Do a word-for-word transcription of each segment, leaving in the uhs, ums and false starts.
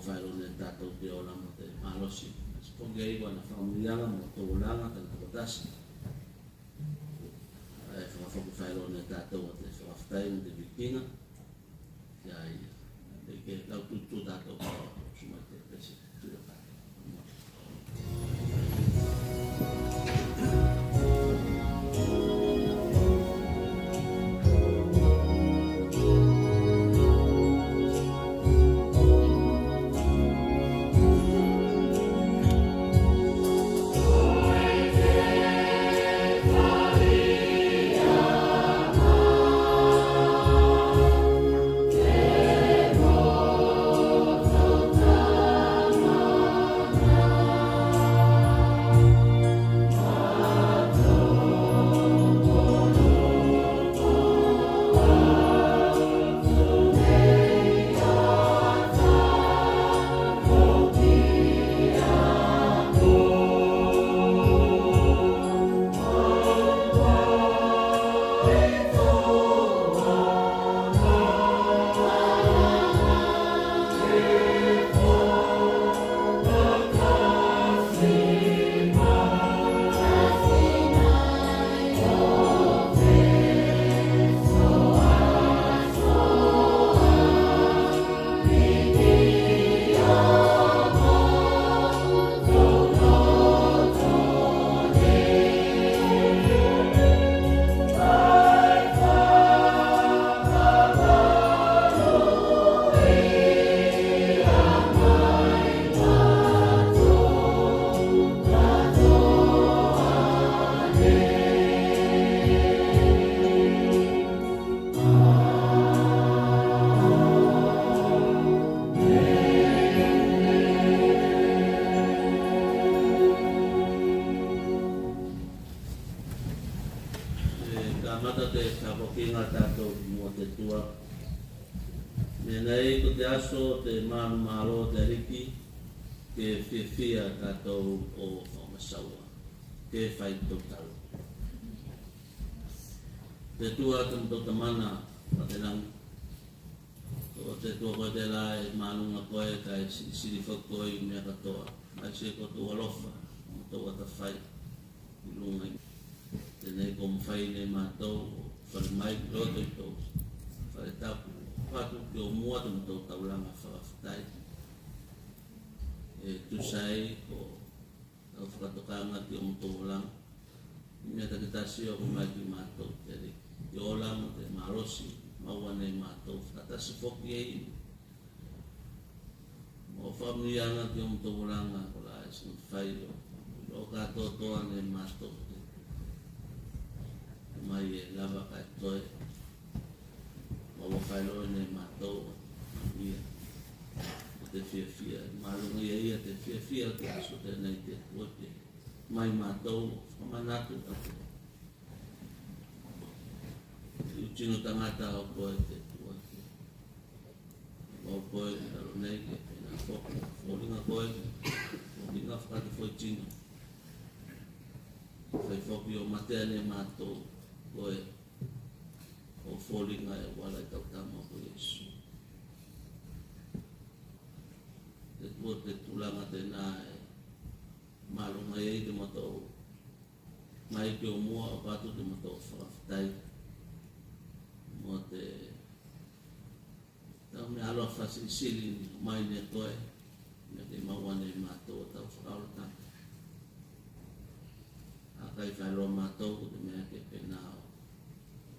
Fakafetai loa ne tatou te ola mo te malosi. Sikogi ai ko ana fakamanuiaga mo tou olaga tatou tokotatou. E fakafoki faeloa ne tatou te fakafetai mo te vikiga. Ia, ia. Te ke lau tutu tatou. Suma te pese. Tutu tatou. E kamata te tapuakiga a tatou mo te Atua. Mea nei ko te aso te manumalo o te Aliki, ke fiafia tatou o fakamasaua, ke fai tautalo. Te Atua te motou Tamana, fai te lagi. Ko te Atua koe telā e maluga koe kae silisili foki koe i mea katoa. Maise ko tou alofa, mo tou atafai i luga i. Tenei ko mafai ne matou o fale mai ki loto i tou fale tapu, o atu ki o mua te motou taulaga fakafetai. E tusa ai ko tau fakatokaga ki o motou olaga. I mea takitasi o ko mai ki matou te Aliki. Te ola mo te malosi, maua ne matou fakatasi foki ei. Mo fakamanuiaga ki o motou olaga kolā e se mafai o, o katoatoa ne matou te. Mai e lava kae toe. Maua faeloa ne matou ia o te fiafia. Maluga ia ia te fiafia o te aso tenei te Atua te. Mai matou fakamanatu atu. Te tino tagata o koe te Atua te. O koe te talo nei ke penā foki, foliga koe, foliga fakatufoitino. Fai foki o matea ne matou, koe o foliga e auala i tau tama ko Iesu. Te Atua te tulaga tenā e maluga ei te motou mai ki o mua, o atu te motou fakafetai mo te tau mea alofa silisili mai ne koe, mea ke maua ne matou o tau fakaolataga. Akai faeloa matou ko te mea ke penā o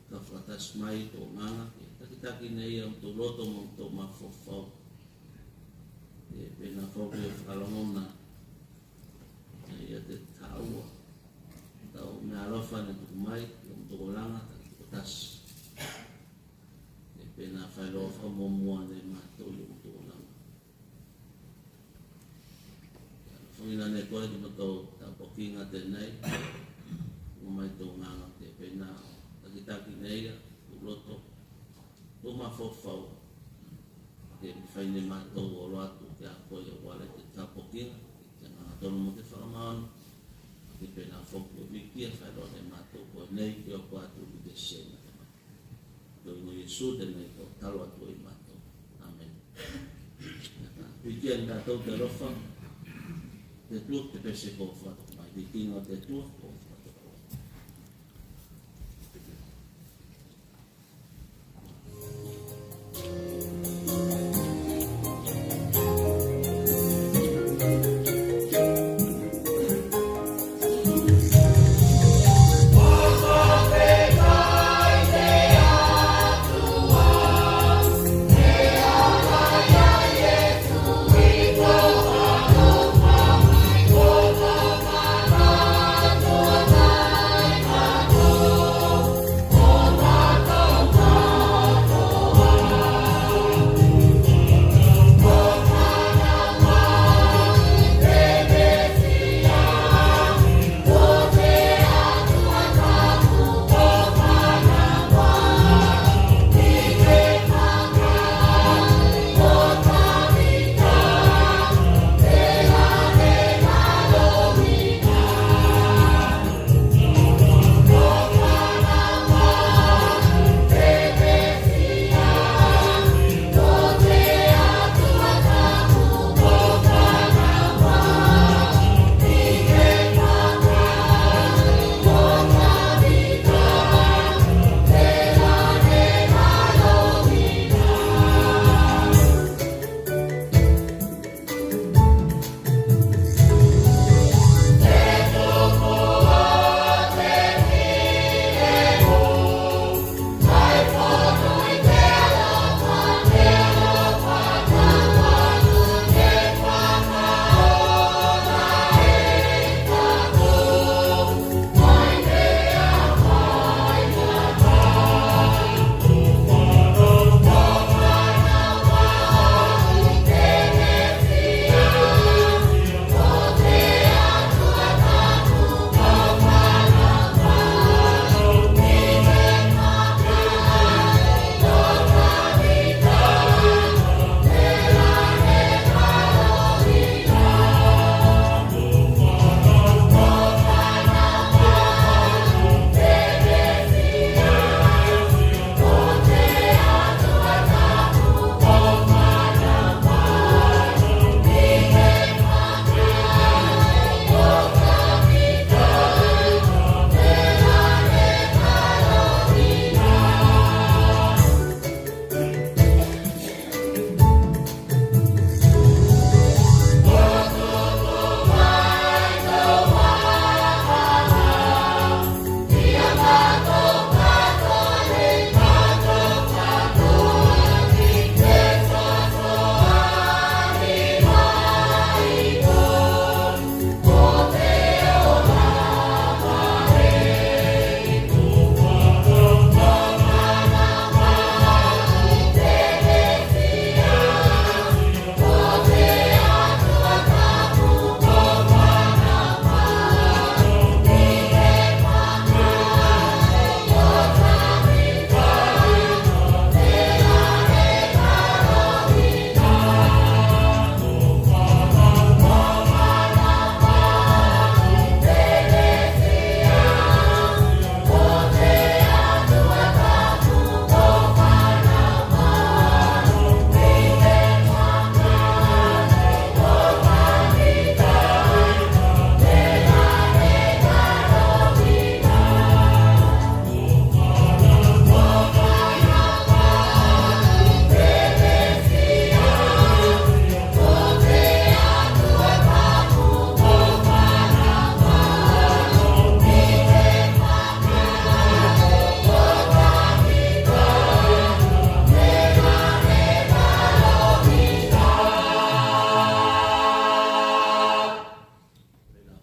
ka fakatasi mai tou Agaga ke takitaki ne ia o motou loto mo motou mafaufau. Ke penā foki o fakalogona ne ia te tāua tau mea alofa ne tuku mai i o motou olaga takitasi. E penā faeloa fakamuamua ne matou i o motou olaga. Ia alofagina ne koe te motou tapuakiga tenei. Maua mai tou Agaga ke penā o takitaki ne ia tou loto, tou mafaufau. Ke mafai ne matou o olo atu ki a koe i auala i te tapuakiga, i te Agaga tonu mo te fakamaoni. Ke penā foki o vikia faeloa ne matou koe nei ke oko atu ki te sega te mate. Te igoa o Iesu tenei ko talo atu ei matou. Amene. Vikia ne tatou te alofa, te Atua, te pese ko fakatoka mai. Vikiga o te Atua ko fakatoka mai.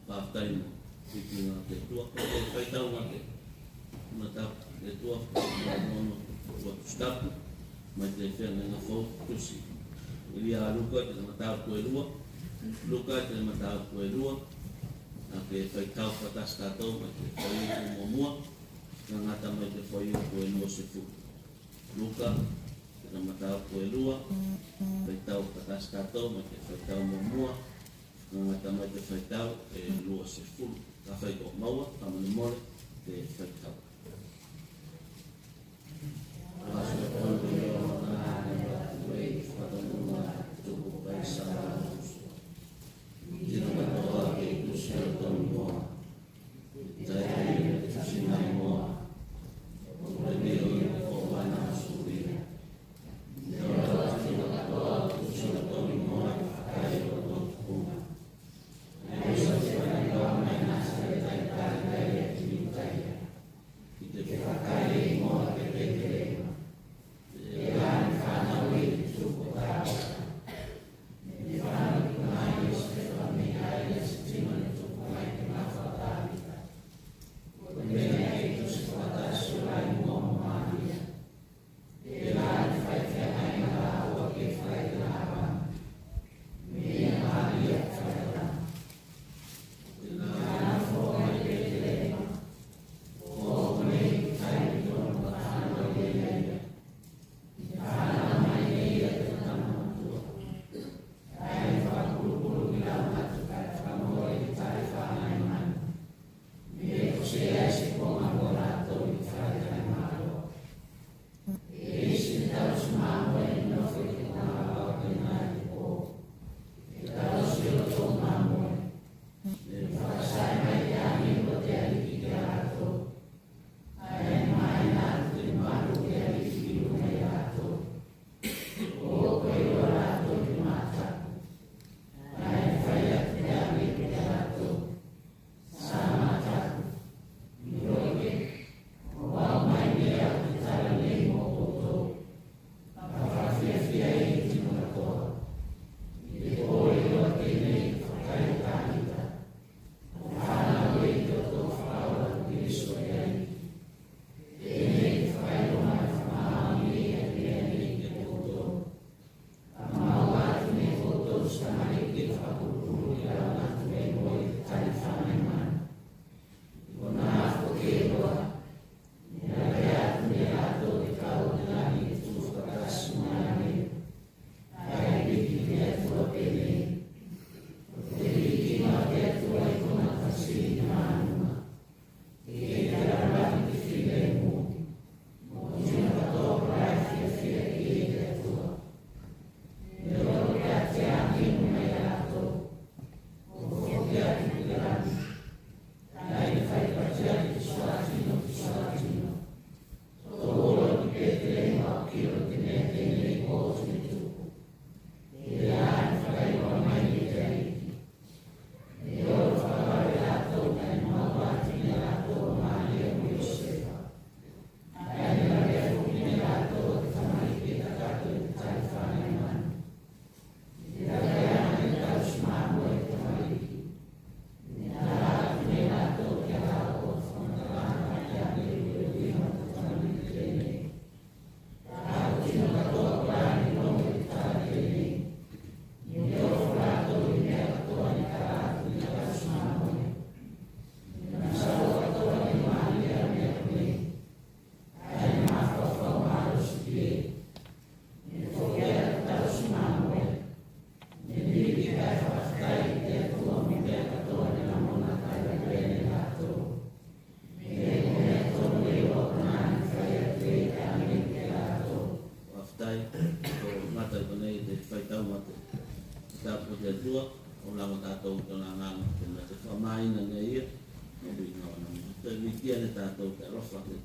Fakafetai mo vikiga o te Atua, ko te faitauga o te mataupu o te Atua, ko te Atua Tusitapu, mai te Feagaiga Fou, tusi. Elia a Luka, te mataupu e lua. Luka, te mataupu e lua. A ke faitau fakatasi tatou mai te fuaiupu muamua, kagata mai te fuaiupu e luasefulu. Luka, te mataupu e lua, faitau fakatasi tatou mai te fuaiupu muamua, kagata mai te fuaiupu e luasefulu. Kafai ko maua, fakamolemole te faitau.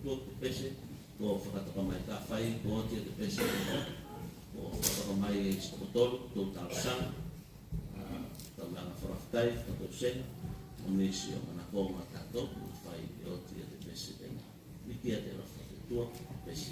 Ko te pese ko fakatoka mai, kafai ko oti a te pese ko fakatoka mai e isi tokotolu tou talosaga. A, tau mea ga fakafetai, fakatausaga, o nisi o manakoga tatou, kafai e oti a te pese tena. Vikia te alofa o te Atua, pese.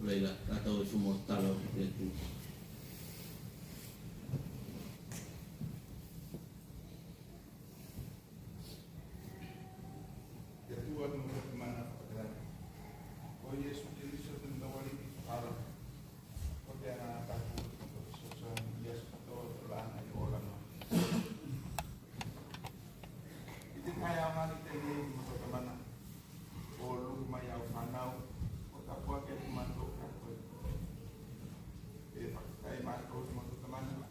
Leila, tatou e fumau talo i te Atua. Te Atua, te Tamana fakatelagi. Ko Iesu Keliso te Tamana Fakaalofa. Ko te Agaga Tapu, ko te fesoasoani i aso katoa o te olaga i olaga. I te taeao mani tenei, te Tamana, ko luku mai au fanau, ko tapuaki atu matou ki a koe. E fakafetai matou te matou Tamana.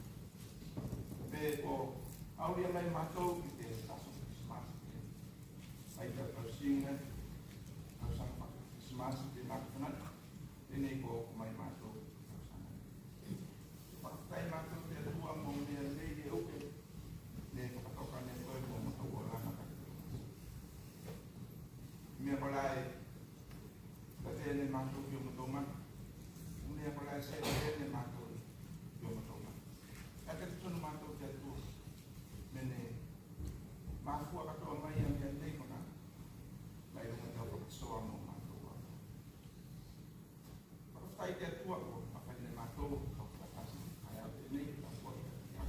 Pe ko aulia mai matou ki te aso Kirisimasi. Mai te tausiga, tausaga Kirisimasi te matou fanau. Tenei ko oko mai matou tausaga. Fakafetai matou te Atua mo mea nei e uke ne fakatoka ne koe mo matou olaga. Mea kolā e, ka te ne matou ki o matou mana. Mea kolā e sele ne matou ki o matou mana. Kae talitonu matou te Atua me ne mafua katoa mai a mea nei konā mai luga i te au fakasoa mo matou. Fakafetai te Atua ko mafai ne matou o fakatasi mai au tenei ka fua ki a.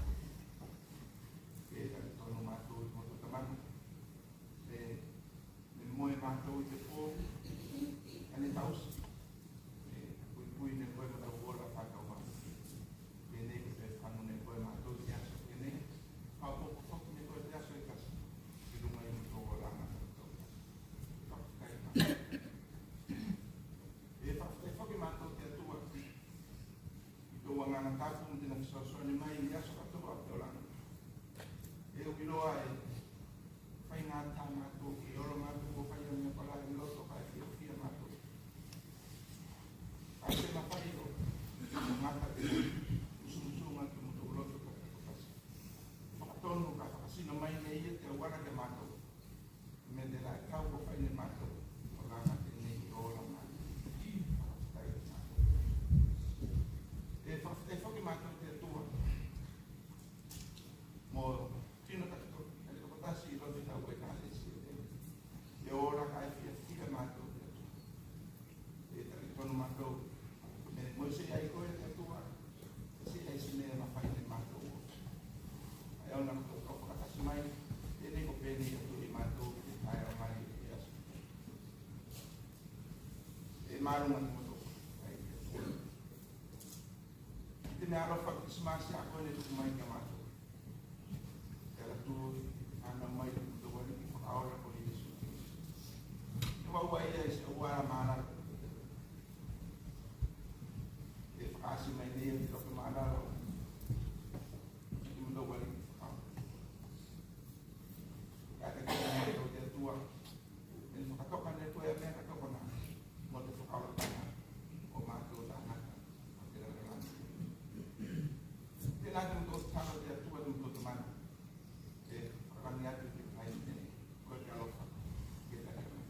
E talitonu matou i motou Tamana. E me moe matou i te po ane tausi. E puipui ne koe matou ola fakau matou. Tenei ko te fano ne koe matou i te aso tenei. Ka o foki ne koe te aso e kasi i luga i motou ola matou. Fakafetai matou. E fakafetai foki matou te Atua i tou Agaga Tapu mo tena fesoasoani mai i aso katoa o te olaga. E ui loa e faigata matou ke olo matou ko fai a mea kolā i loto kae fiafia matou. Kae se mafai o gata ke musumusuga ki motou loto kae fakatasi. Fakatonu ka fakasino mai ne ia te auala ki a matou. Me telā e kau ko fai ne matou olaga tenei o ola matou. Fakafetai matou. E fakafetai foki matou te Atua mo tino takitasi, takitasi tasi i loto i tau ekalesia. E ola kae fiafia matou te Atua. E talitonu matou me moe seai koe te Atua, seai se mea e mafai ne matou. Ae ona ko tou fakatasi mai, tenei ko penei atu i matou i te taeao mai i te aso. E maluga ki motou. Ai te Atua. I te mea alofa Kilisimasi a koe ne tuku mai ki a matou. Te ala tu ana mai o tou Aliki fakaola ko Iesu. E vau a ia i se auala malalo. E fakaasi mai nei a te loto malalo. Ki motou Aliki fakaola. Kae te kina matou te Atua. E fakatoka ne koe a mea katoka na mo te fakaolataga o matou tagata o te lalolagi. Tena te motou tatalo te Atua te motou Tamana. E fakalagi atu te fai nei koe te alofa ke talia mai.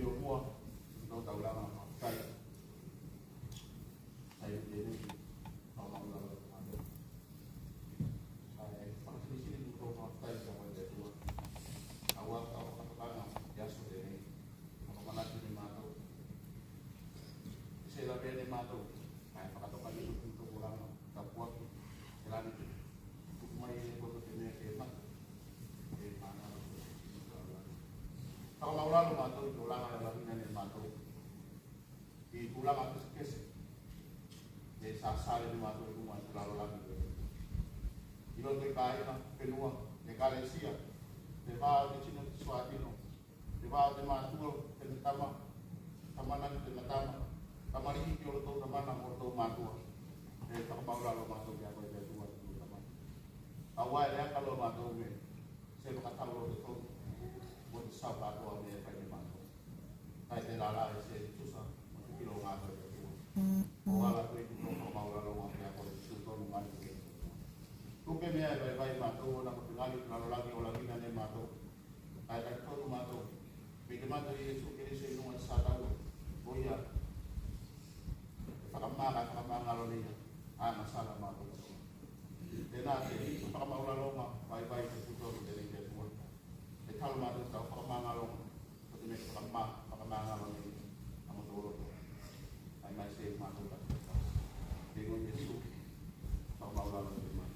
Io mua, no taulaga mafutai. Sai tenei, au maulalo matou. Ai, fakasilisili mo tou fakafetai ki a koe te Atua. Aua, aua fakatokaaga i aso tenei. Fakamanatu ne matou. Se la pea ne matou. Ai, fakatoka ne matou mo tou olaga. Tapuaki. Te lani. Tuku mai e koto te mea ke mata. E mana. Fakamaulalo matou i te olaga e lavina ne matou. I tulaga kesekese. E sasale ne matou i luga i te lalolagi. I loto i kāiga, fenua, ekalesia, te vā o te tino, te suā tino, te vā o te matua, te tama, tamanaki, te tama, tamaliki, ki olotou tamana mo olotou matua. E fakamaulalo matou ki a koe te Atua, te Atua tamana. Aua e leaka loa matou me se fakatau loa te tonu mo te sau katoa me e fai ne matou. Kae telā la e se tusa mo te kiloga a koe te Atua. O ala koe i te tonu o maulalo ma te ako i te tonu mai te Atua. Tupe mea e vaivai matou ona ko te gali o te lalolagi o lavina ne matou. Kae talitonu matou me i te mata o Iesu Keliso i luga i te satauro. Ko ia e fakamā kae fakamagalo ne ia. Agasala matou. Tenā te fakamaulaloga vaivai te putonu tenei te Atua. E talo matou tau fakamagaloga. Ko te mea fakamā, fakamagalo nei a motou loto. Ai mai se matou ka. Te igoa o Iesu. Fakamaulalo te matou.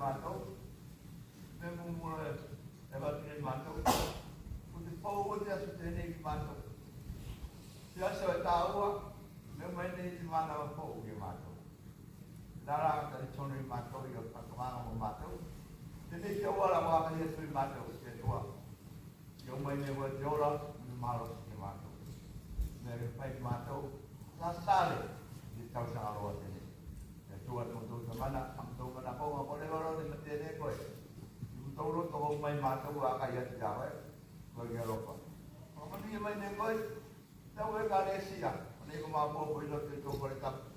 matou. Me mumu e vatu nei matou. Ko te pou o te aso tenei ki matou. Te aso e tāua, me mai nei te mānava pou ki matou. Tela la, talitonu i matou, io fakamaga mo matou. Tenei te auala ko aka atu i matou, te Atua. Ia o mai nei koe te ola, mo te malosi ki matou. Mea ke fai ki matou, sasale, i te tausaga loa tenei. Te Atua te motou Tamana, a motou manakoga, ko leva loa ne matea nei koe. I motou loto ko mai matou, a kai atu ia koe, koe ke alofa. Fakamanuia mai nei koe, tau ekalesia, konei ko maopoopo i loto i tou fale tapu.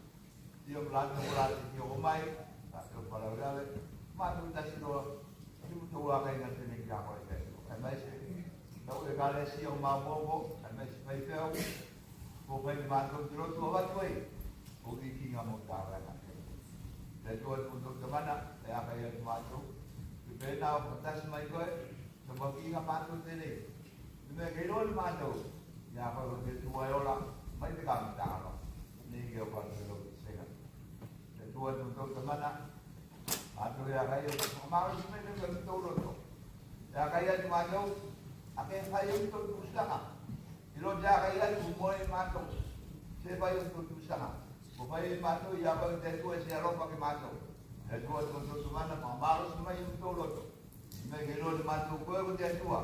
Io, ko latou, ko latou, io, ko mai, latou falavelavea, matou tasi loa, i motou a kai na tenei ki a koe te Atua. Kae maise, tau ekalesia ko maopoopo, kae maise faifeau, ko fai ne matou te lotu avatu ei, ko vikiga mo tavaega. Te Atua te motou Tamana, e a kai atu matou, ke penā o fakatasi mai koe, Te makiga matou tenei. Te mea ke iloa ne matou. Ia koe ko te Atua e ola, mai te kamataga loa. Nei ke o koe te lotu sega. Te Atua te motou Tamana. Matou e a kai atu, fakamalosi mai nei koe motou loto. E a kai atu matou, a ke fai o motou tusaga. Iloa te a kai atu mo e matou. Se fai o motou tusaga. Ko fai e matou, ia koe te Atua se alofa ki matou. Te Atua te motou Tamana, fakamalosi mai o motou loto. Me ke iloa ne matou koe ko te Atua.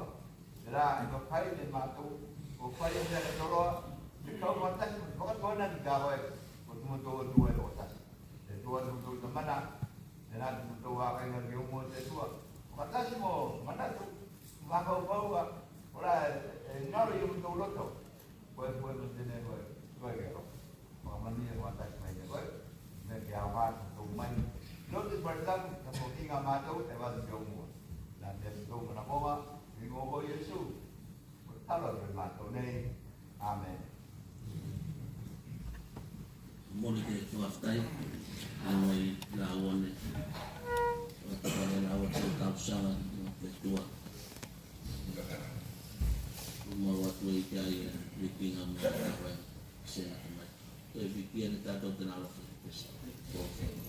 Tela e mafai ne matou o fai o mea katoa, ke kau fakatasi mo te fakatuanaki ki a koe ko te motou Atua e tokotasi. Te Atua te motou Tamana, tenā te motou a kai na ke umu o te Atua. Fakatasi mo manatu, makaukau a, kola e, e galo i o motou loto. Koe, koe, mo tenei koe, koe ke alofa. Fakamanuia ko ataki mai ne koe, me ke aoga te tou mai. Lotu i fale tapu, te makiga matou, e vatu ki o mua. Na te tou manakoga, i te igoa o Iesu. Ko talo atu matou nei. Amen. Moni ke tuaftai, a mai la one. Atu mai la one, tau sala, te tua. Mau atu ei ki a ia, vikiga mo te ava, sena te mai. Toe vikia ne tatou tena alofa ki Keriso.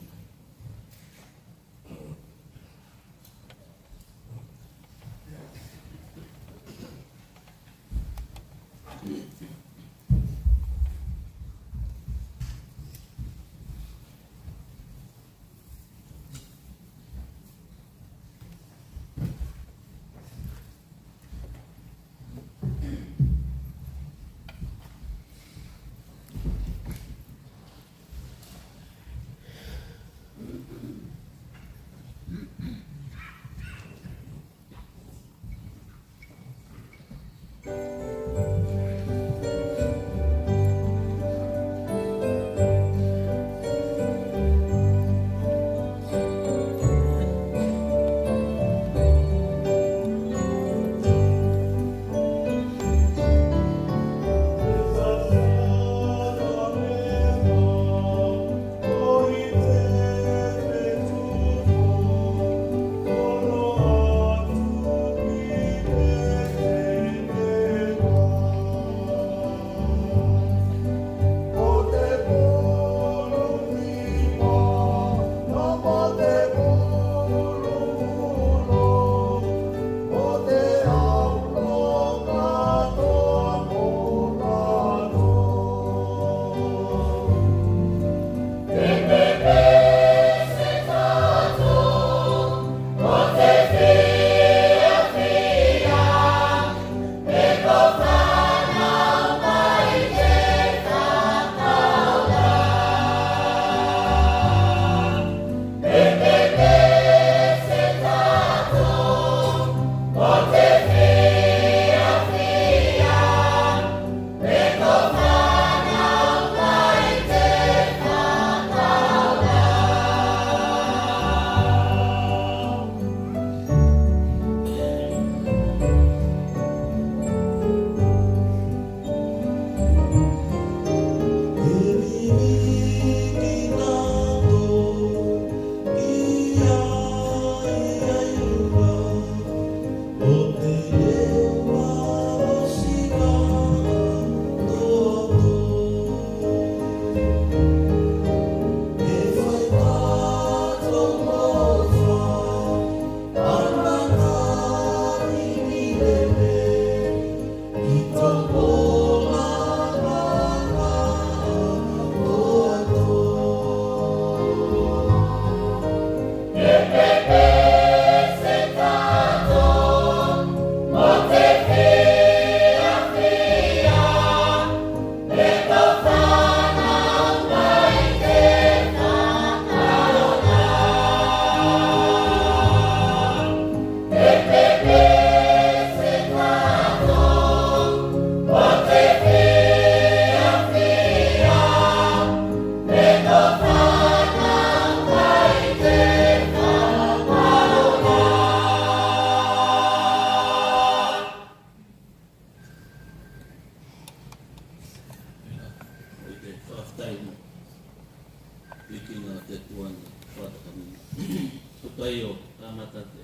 Ko tai o kamata te,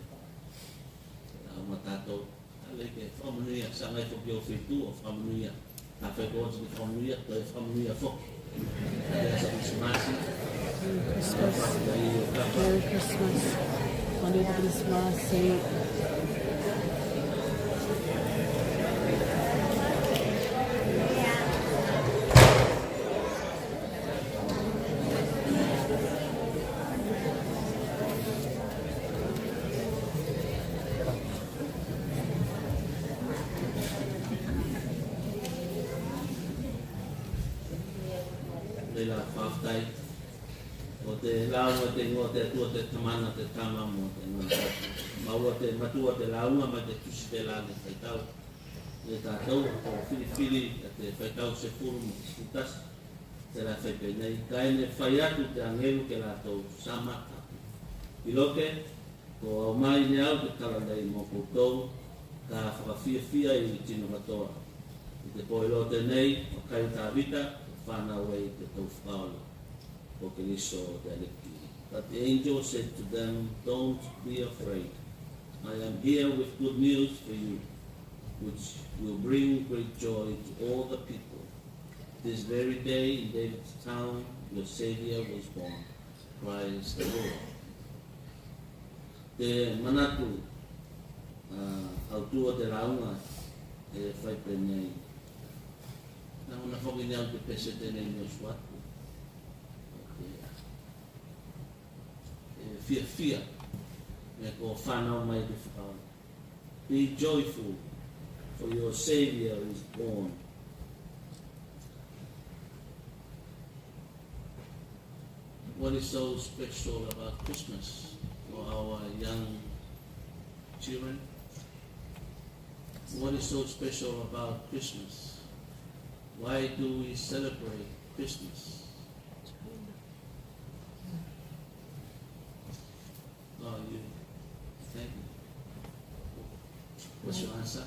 a, ma tatou. A le ke fakamanuia, sagai foki o feitu o fakamanuia. A fai ko oti ke fakamanuia, toe fakamanuia foki. A le asa Kirisimasi. Merry Christmas. Merry Christmas. Manuia Kirisimasi. Tela, fakafetai. Ko te lauga te igoa o te Atua, te Tamana, te Tama mo te Agaga Paia. Maua te matua o te lauga mai te tusi tela ne faitau. Ne tatou o filifili a te faitau sefulu mo te sefulu tasi. Tela e fai penei: Kae ne fai atu te agelu ki a latou, Sa mata. Iloa ke, ko aumai ne au te talalelei mo koutou, ka fakafiafia i tino katoa. I te po e loa tenei, o kai o Tavita, ko fanau ei te tou fakaola, ko Keriso te Aliki. But the angel said to them, Don't be afraid. I am here with good news for you, which will bring great joy to all the people. This very day in David's town, your Savior was born, Christ the Lord. Te manatu, a, autu o te lauga e fai penei. Na ona foki ne au te pese tenei mo suatu. E fiafia me ko fanau mai te fakaola. Be joyful, for your Savior is born. What is so special about Christmas for our young children? What is so special about Christmas? Why do we celebrate Christmas? Oh, you. Thank you. What's your answer?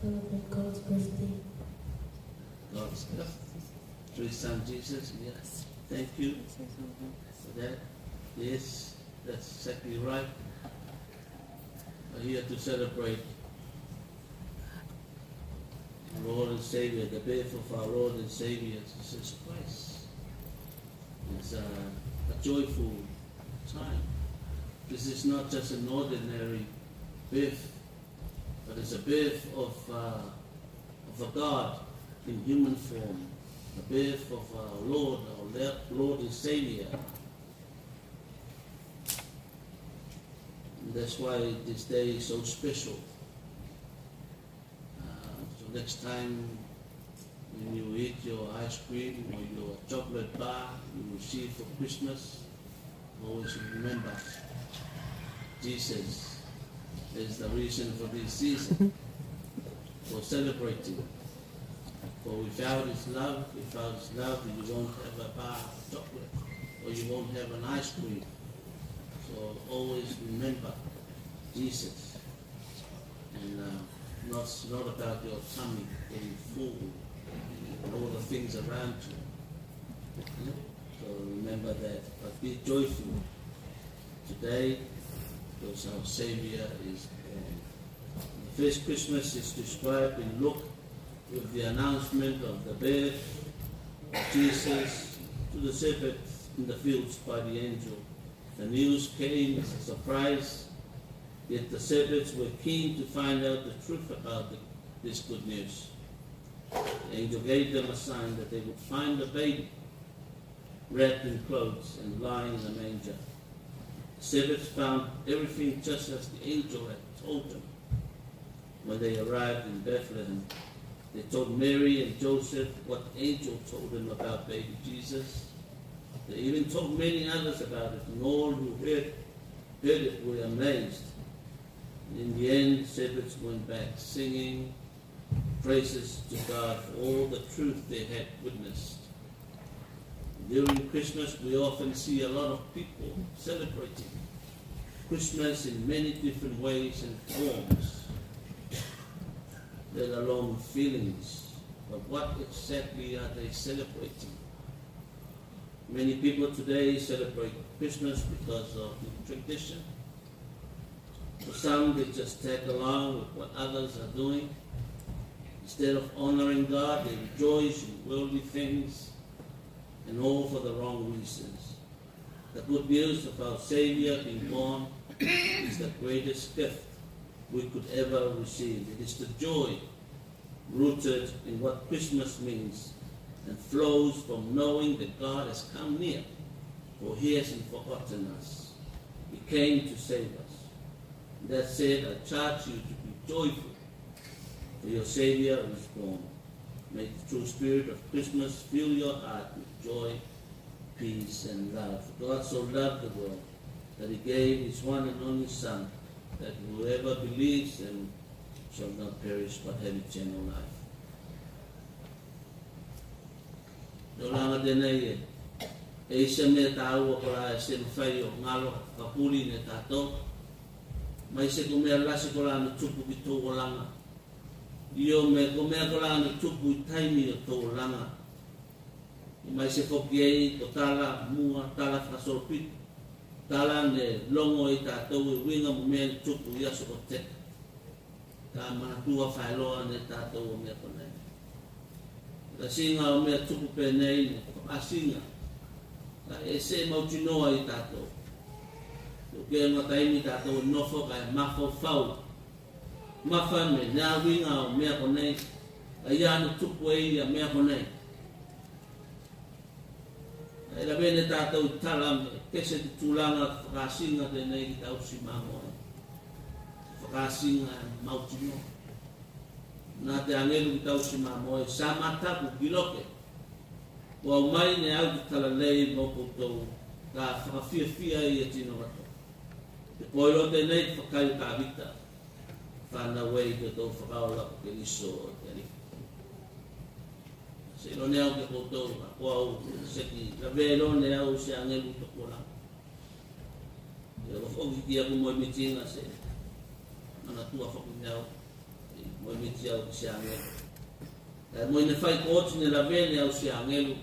Celebrate God's birthday. God's birth. Through His Son Jesus, yes. Thank you for that. Yes, that's exactly right. We're here to celebrate Lord and Savior, the birth of our Lord and Savior Jesus Christ. It's a, a joyful time. This is not just an ordinary birth, but it's a birth of, uh, of a God in human form, the birth of our Lord, our le-, Lord and Savior. And that's why this day is so special. Uh, so next time when you eat your ice cream or your chocolate bar, you receive for Christmas, always remember Jesus is the reason for this season, for celebrating. For without His love, without His love, you won't have a bar of chocolate, or you won't have an ice cream. So always remember Jesus. And, uh, not, not about your tummy getting full and all the things around you. Yeah? So remember that, but be joyful today, because our Savior is born. The first Christmas is described in Luke with the announcement of the birth of Jesus to the shepherds in the fields by the angel. The news came as a surprise, yet the shepherds were keen to find out the truth about the, this good news. The angel gave them a sign that they would find a baby wrapped in clothes and lying in a manger. The shepherds found everything just as the angel had told them. When they arrived in Bethlehem, they told Mary and Joseph what the angel told them about baby Jesus. They even told many others about it, and all who heard, heard it were amazed. In the end, shepherds went back singing praises to God for all the truth they had witnessed. During Christmas, we often see a lot of people celebrating Christmas in many different ways and forms. let alone feelings. But what exactly are they celebrating? Many people today celebrate Christmas because of the tradition. For some, they just tag along with what others are doing. Instead of honoring God, they rejoice in worldly things, and all for the wrong reasons. The good news of our Savior being born is the greatest gift we could ever receive. It is the joy rooted in what Christmas means and flows from knowing that God has come near, for he hasn't forgotten us. He came to save us. That said, I charge you to be joyful, for your Savior is born. May the true spirit of Christmas fill your heart with joy, peace, and love. God so loved the world that he gave his one and only Son, that whoever believes in him shall not perish but have eternal life. Tulaga tenei e, e isi mea taua kolā e se mafai o galo fakapuli ne tatou. Maise ko mea lasi kolā ne tupu ki tou olaga. Io, me ko mea kolā ne tupu i taimi o tou olaga. Maise foki ei ko tala mua, tala fakasolopito, tala ne logo ei tatou e uiga mo mea ne tupu i aso ko teka. Ka manatua faeloa ne tatou o mea konei. Lasiga o mea tupu penei ne fakaasiga, kae se mautinoa i tatou. Lukega taimi tatou e nofo kae mafaufau mafa me ne a uiga o mea konei, kae ia ne tupu ei a mea konei. Kae lavea ne tatou i tala me kese te tulaga o te fakaasiga tenei ki tausi mamoe. Fakaasiga e mautinoa. Na te agelu ki tausi mamoe, sa mataku ki loke. Ko aumai ne au te tala lei mo koutou, ka fakafiafia ei a tino katoa. Te po iloa tenei te fakai o Tavita, fanau ei te tou fakaola ko Keliso te Aliki. Se iloa ne au ke koutou, a ko au, se ki lavea iloa ne au se agelu i toku olaga. Ia ko foki ki aku moemitiga se manatua foki ne au, moemiti au ki se agelu. Kae mo ne fai ko oti ne lavea ne au se agelu.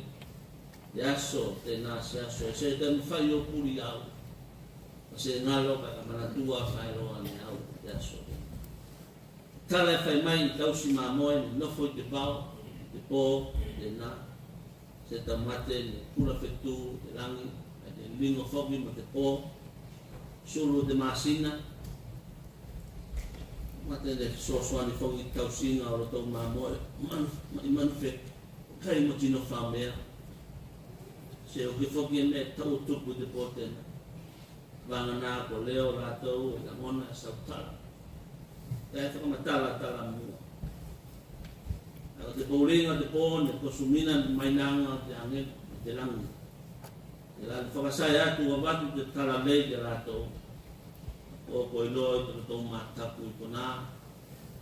Te aso tenā se aso e se taumafai o puli au, a se galo kae ka manatua faeloa ne au te aso tenā. Tala e fai mai i tausi mamoe ne nofo i te vao i te po tenā. Se taumate ne pula fetu te lagi, kae ne ligo foki mo te po, sulu te masina. Mate ne fesoasoani foki i tausiga o lotou mamoe, manu, mai manu fekai mo tino faumea. Se oki foki e mea tau o tupu i te po tenā. Vagana ko leo latou e lagona e sautala. Kae fakamatala tala mua. A ko te pouliga o te po ne kosumina ne mainaga o te agelu, te lagi. Tela ne fakasae atu avatu te tala lei ki a latou. Ko, ko iloa i te lotou mataku i konā.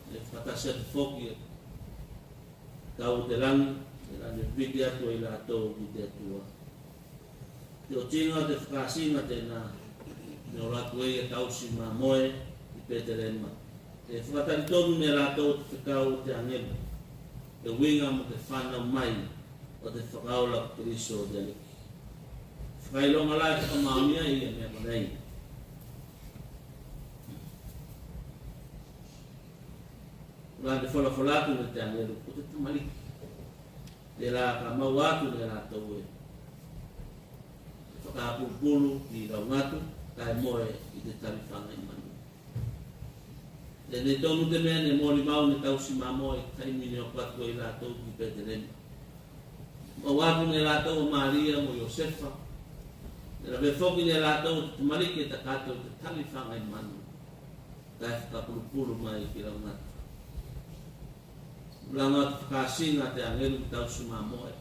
Ne fakatasi atu foki e kau te lagi, tela ne viki atu a i latou ki te Atua. Te otiga o te fakaasiga tenā, ne olo atu ei a tausi mamoe i Petelema. E fakatalitonu ne latou te fekau o te agelu, te uiga mo te fanau mai o te fakaola o Keliso te Aliki. Fakailoga la e fakamaonia ei a mea konei. Kolā ne folafola atu ne te agelu ko te tamaliki. Tela ka maua atu ne latou e fakapulupulu ki laugatu, kae moe i te talifaga i manu. Tenei tonu te mea ne molimau ne tausi mamoe i taimi ne oko atu a i latou ki Petelema. Maua atu ne latou a Maria mo Iosefa. Ne lavea foki ne latou te tamaliki e taka atu i te talifaga i manu, kae fakapulupulu mai ki laugatu. Tulaga o te fakaasiga a te agelu ki tausi mamoe.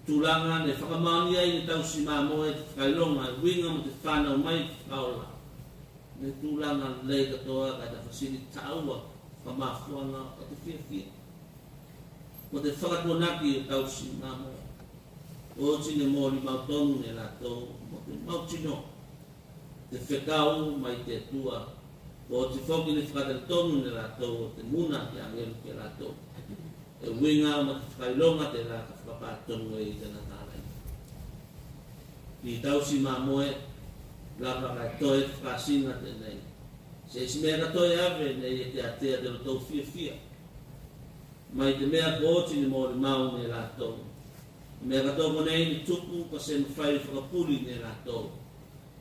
Tulaga ne fakamaonia ei ne tausi mamoe te fakailoga e uiga mo te fanau mai o te fakaola. Me tulaga lei katoa kae tafasili taua fakamafuaga o te fiafia. Mo te fakatuanaki o tausi mamoe. Oti ne molimau tonu ne latou mo te mautino te fekau mai te Atua Ko oti foki ne fakatalitonu ne latou o te muna a te agelu ki a latou, e uiga mo te fakailoga telā ka fakapatonu ei i tena talaina. Ki tausi mamoe, lava kae toe te fakaasiga tenei. Se isi mea ka toe ave ne ia te ātea te lotou fiafia. Mai te mea ko oti ne molimau ne latou. Mea katoa konei ne tupu, ko se mafai fakapuli ne latou,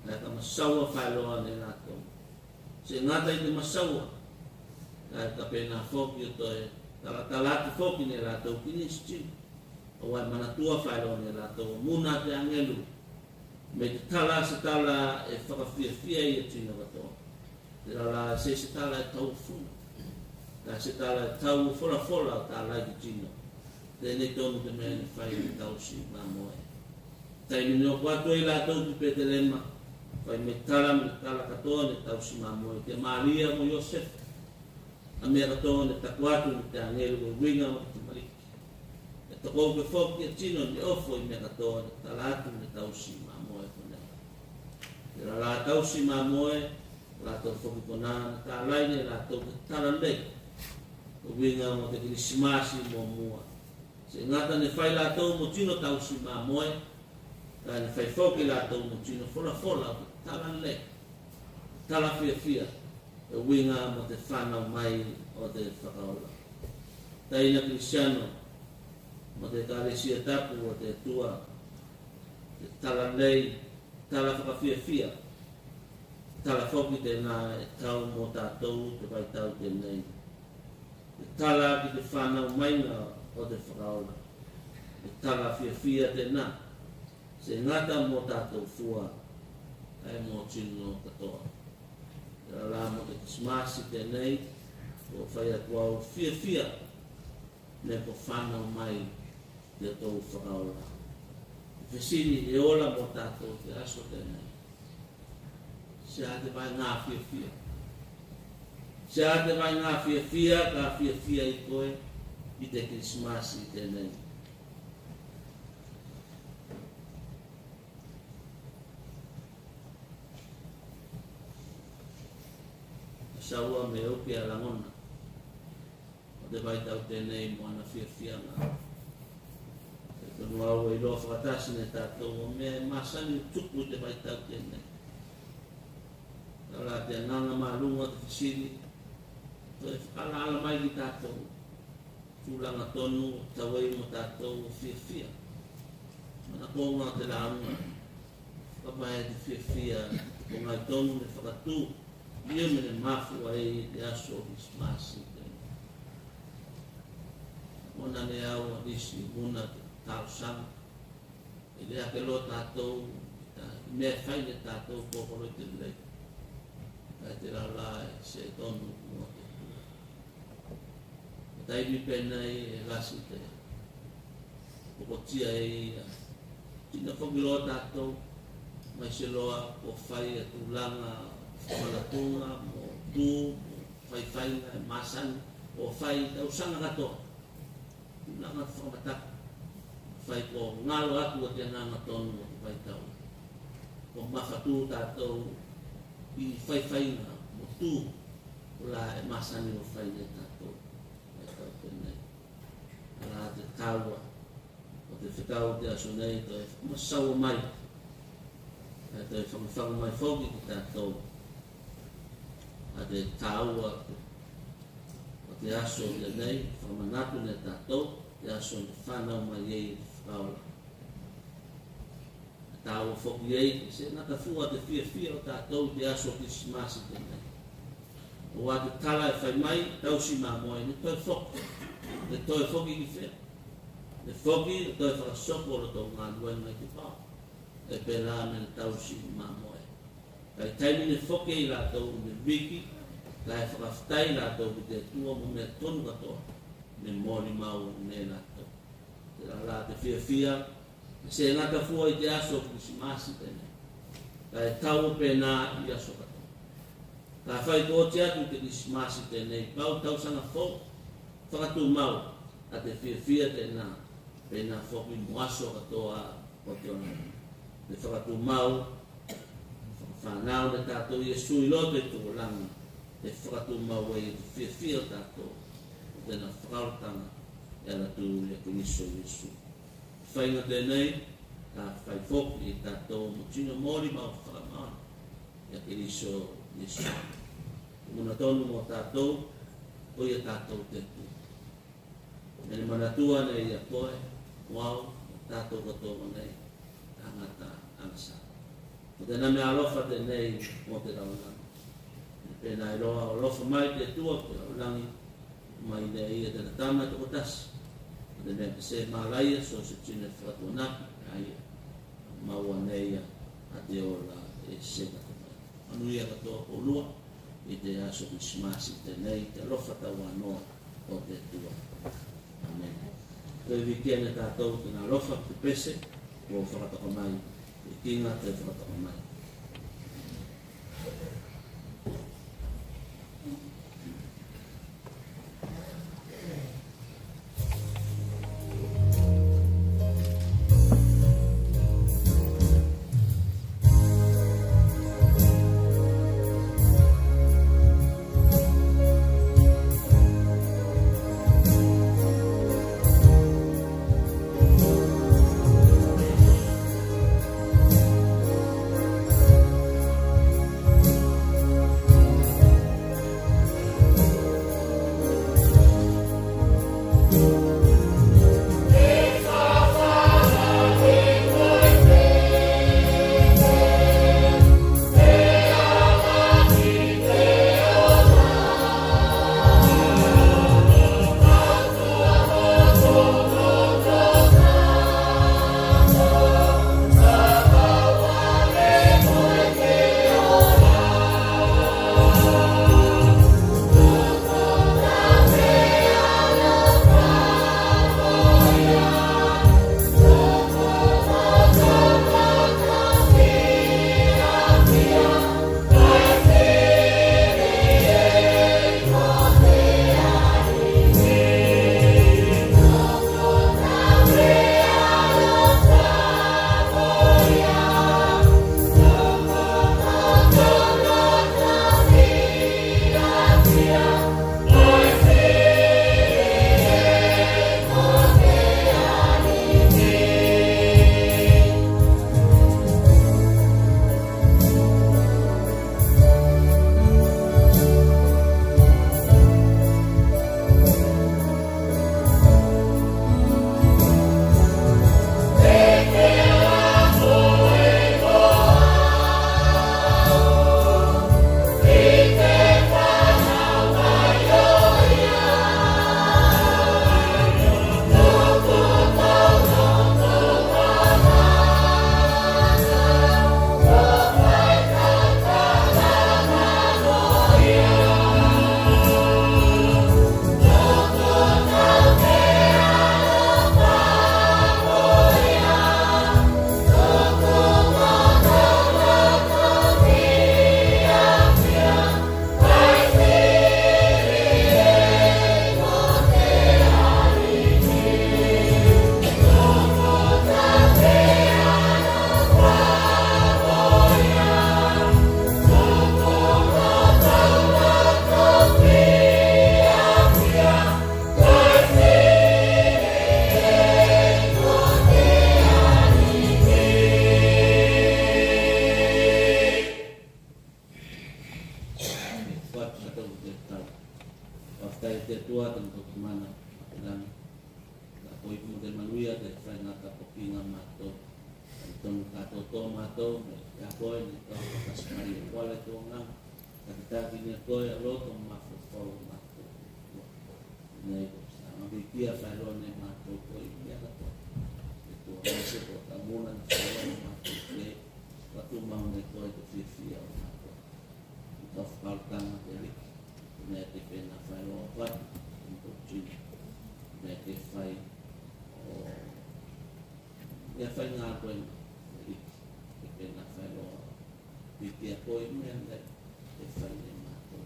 kae ka masaua faeloa ne latou. Se gata i te masaua, kae ka penā foki o toe talatala atu foki ne latou ki nisi tino. Auā e manatua faeloa ne latou o muna a te agelu, me te tala se tala e fakafiafia ei a tino katoa. Telā la, se isi tala e tau o funa, kae se tala e tau o folafola o tala i te tino. Tenei tonu te mea ne fai ne tausi mamoe. Taimi ne oko atu ei latou ki Petelema, fai mai tala me tala katoa ne tausi mamoe ki a Maria mo Iosefa. A mea katoa ne taku atu ne te agelu e uiga mo te tamaliki. E tokouke foki a tino ne ofo i mea katoa ne tala atu ne tausi mamoe konei. Telā la tausi mamoe, latou foki konā ne talai ne latou te tala lei, e uiga mo te Kilisimasi muamua. Se gata ne fai latou mo tino tausi mamoe, kae ne fai foki latou mo tino folafola o te tala lei, tala fiafia, e uiga mo te fanau mai o te Fakaola. Taina Kirisiano, mo te Ekalesia tapu o te Atua, te tala lei, tala fakafiafia, tala foki tenā e tau mo tatou te vaitau tenei. Te tala ki te fanau maiga o te Fakaola. Te tala fiafia tenā, se gata mo tatou fua, ae mo tino katoa. Telā la mo te Kilisimasi tenei, ko fai atu au fiafia, me ko fanau mai te tou Fakaola. Te fesili, e ola mo tatou te aso tenei. Se a te vaega fiafia? Se a te vaega fiafia ka fiafia i koe i te Kilisimasi tenei? Saua me uke a lagona o te vaitau tenei mo ana fiafiaga. E tonu au e iloa fakatasi ne tatou o mea e masani o tupu i te vaitau tenei. Telā la te agaga maluga o te fesili, toe fakaalaala mai ki tatou. Tulaga tonu o tau ei mo tatou o fiafia. Manakoga o te lauga. Fakavae te fiafia, ko gai tonu ne fakatu, io me ne mafua ei te aso o Kilisimasi tenei. Ona ne au a nisi muna te talosaga, e lē ake loa tatou i mea e fai ne tatou ko kolo i te lei. Kae telā la e se tonu mo te Atua. Taimi penei e lasi te pokotia ei a tino foki loa tatou, maise loa ko fai a tulaga o fakamalatuga mo tu mo faifaiga e masani o fai tausaga katoa. Tulaga fakamataku, fai ko galo atu a te agaga tonu o te vaitau. Ko mafatu tatou i faifaiga mo tu, kolā e masani o fai ne tatou. Vaitau tenei. Telā te taua o te fekau o te aso nei, toe fakamasaua mai, ae toe fakafagu mai foki ki tatou a te taua o te aso tenei, fakamanatu ne tatou te aso ne fanau mai ei te Fakaola. Taua foki ei, se gata fua te fiafia o tatou i te aso o Kilisimasi tenei. Auā te tala e fai mai, tausi mamoe, ne toe foki, ne toe foki ki fea? Ne foki, ne toe fakasoko lotou galuega i te vao. E pelā me ne tausi mamoe. Kae taimi ne foki ei latou ne viki, kae fakafetai latou ki te Atua mo mea tonu katoa ne molimau ne latou. Telā la te fiafia, se gata fua i te aso o Kilisimasi tenei, kae tau penā i aso katoa. Kafai ko oti atu te Kilisimasi tenei, pau tausaga fou, fakatumau a te fiafia tenā, penā foki mo aso katoa o te olaga. Te fakatumau, fakafanau ne tatou Iesu i loto i tupulaga, e fakatumau ei te fiafia o tatou, o tena fakaolataga e ala atu ia Keriso Iesu. Faiga tenei, ka fai foki i tatou mo tino molimau fakamaoni ia Keriso Iesu. Muna tonu mo tatou, ko ia tatou te Atua. Me ne manatua ne ia koe, mo au, mo tatou katoa nei, tagata agasala. Ko tena mea alofa tenei mo te lalolagi. Penā eiloa o alofa mai te Atua ki te lalolagi, mai ne ia tena Tama e tokotasi. Ko te mea ke se malaia so se tino e fakatuanaki, a ia maua ne ia a te ola e se gata mai. Manuia katoa koulua i te aso Kirisimasi tenei, te alofa tauanoa o te Atua. Amene. Toe vikia ne tatou tena alofa ki te pese ko fakatoka mai, e kiga te fakatoka mai. Fakafetai ki te Atua, te matou Tamana i te lagi. Kae ko iko mo te manuia te faiga tapuakiga a matou. Talitonu kae toto matou me i a koe ne kau fakasi mai i a koe le tuaga. Takitaki ne koe a loto mafaufau a matou. Nei ko sa gavikia faeloa ne matou koe i mea katoa. Te Atua, maise ko tamuna ne faeloa ne matou koe. Ka tumau ne koe te fiafia o matou. Ka fakaolataga te Aliki, mea ke penā faeloa o koe, o matou tino. Mea ke fai o, mea faiga koe, Aliki, ke penā faeloa. Vikia koe mea nei ke fai ne matou.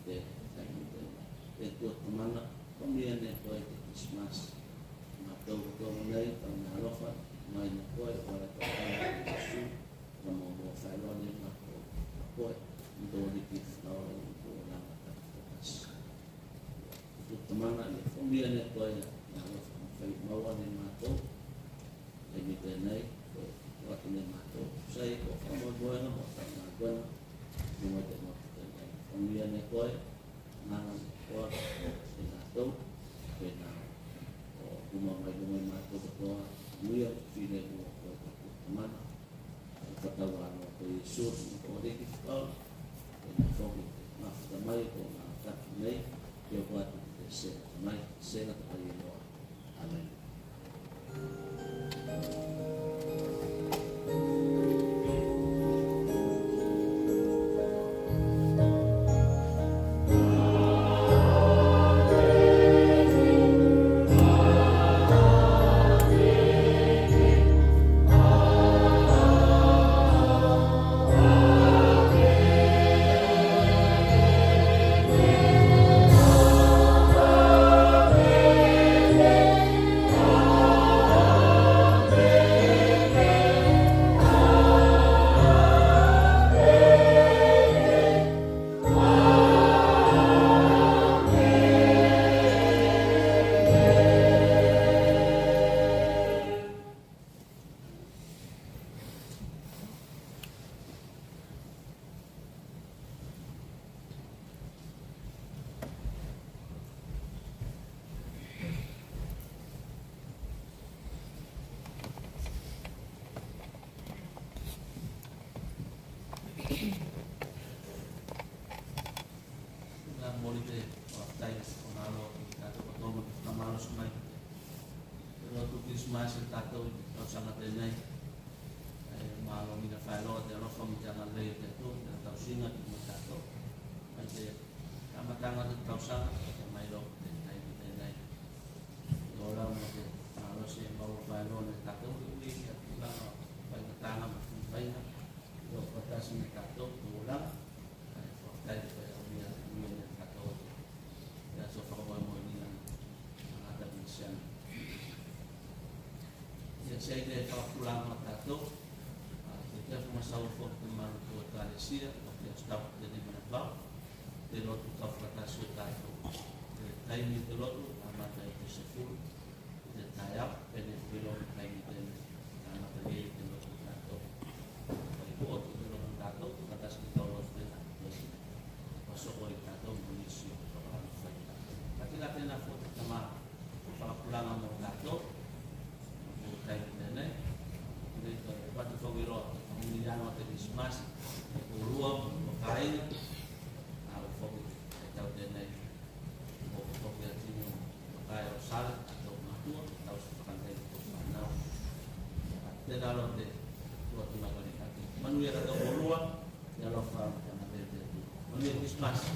Te fai ne matou. Te Atua Tamana, ko mea ne koe te Kirisimasi. Matou katoa nei, ka mea alofa mai ne koe, o le Tamana Iesu. Ka mo mo faeloa ne matou a koe. Mo tou Aliki fakaola i tou Koe na alofa mafai maua ne matou. Taimi tenei, koe atu ne matou. Sai ko fakamoemoega mo tau matou. Mo te matou tenei. Famuia ne koe, na na koa, e matou, e na, o kuma mai luga i matou katoa, muia, fine mo koe ko Tamana. Fakatau alofa ko Iesu, ko Riki Paula, e na foki, na fata mai, ko na fata mai, ke o atu te sega mai, sega te mai loa. Amen. Fakamoli te fakafetai, fakamalo ki tatou katoa mo te fakamalosi mai te lotu Kilisimasi a tatou i te tausaga tenei. E, malo ni na faeloa te alofa mo te agalelei o te Atua, te tausiga ki mo tatou. Mai te amataga o te tausaga, e mai loa ki te taimi tenei. Ia ola mo te malosi e maua faeloa ne tatou, e ui ia tulaga faigataga mo faiga. Ia o fakatasi ne tatou, ia ola. Ae fakafetai ko e aulia, aulia ne tatou. Ia so fakamoemoe ni tagata Kelisiano. Ia seai te fakapulaga a tatou. A, te tefo ma sau foki te malu o Ekalesia, o te Aso Tapu te lima na vau. Te lotu kau fakatasi o tatou. Te taimi te lotu, amata i te sefulu. Te taeao, pene filo me kai ni pene. Ana pene i te lotu tatou. Kai ko te lotu tatou, ka tasi ki tau lotu tena. Ko soko i tatou, mo nisi o ka fai tatou. Ka tila tena fo te tama, fakapulaga mo tatou. Mo kai ni pene. Nei ko pati fo ki loa, mo ni ano te Kirisimasi. Ko lua, mo kai. A, o fo ki tau tena. Mo ko fo ki a tino. Kae o sale, a tau matua, tau se fakangai ko fanau. Tena loa te, tua tuna kani kati. Manuia katou koulua, ia alofa, ia na vete. Manuia Kirisimasi.